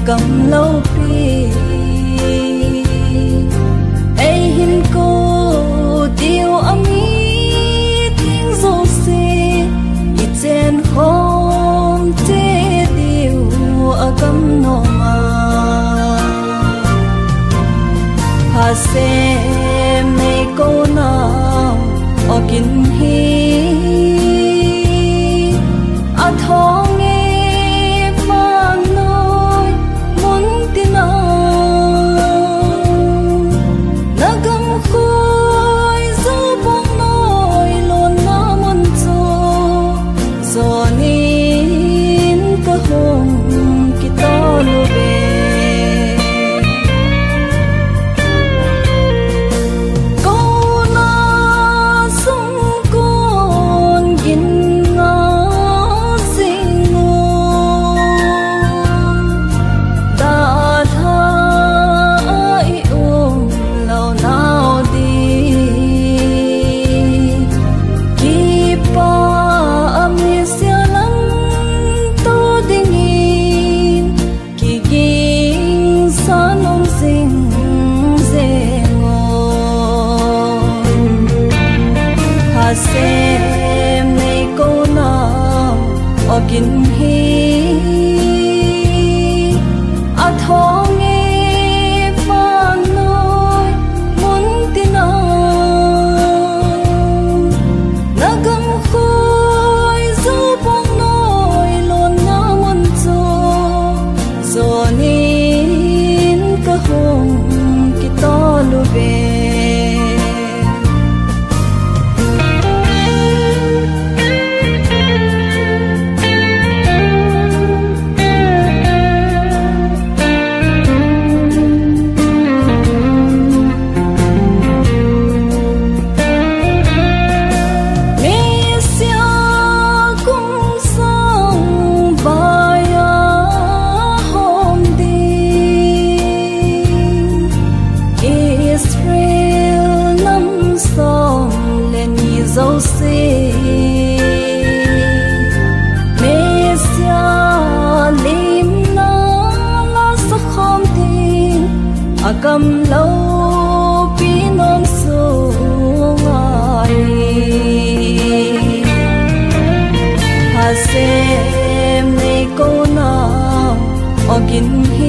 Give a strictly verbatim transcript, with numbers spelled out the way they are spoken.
Gamlopi eihin kou diu a mitheng jouse ichenkhom cheh diu a gamnom a, Hashem nei kounau ogin hi. Athong e vannoi mun tina, nagamkhoi jou bongnoi lonna mun chu jonin kahung kitol uve. Kouna sungkon gin ngah jing u, dalha a i umlounau din, kipah a Messia lamto dingin kigingsa nom jing jeng o. Hashem nei kounau ogin hi. Athong e vannoi mun tina, nagamkhoi jou bongnoi lonna mun chu jonin kahung kitol uve. Messia kum sang vai a hom ding, Israel nam som le ni jouse Messia limna la sakhom ding, agamlopi nom sunga hi. Hashem nei kounau ogin hi.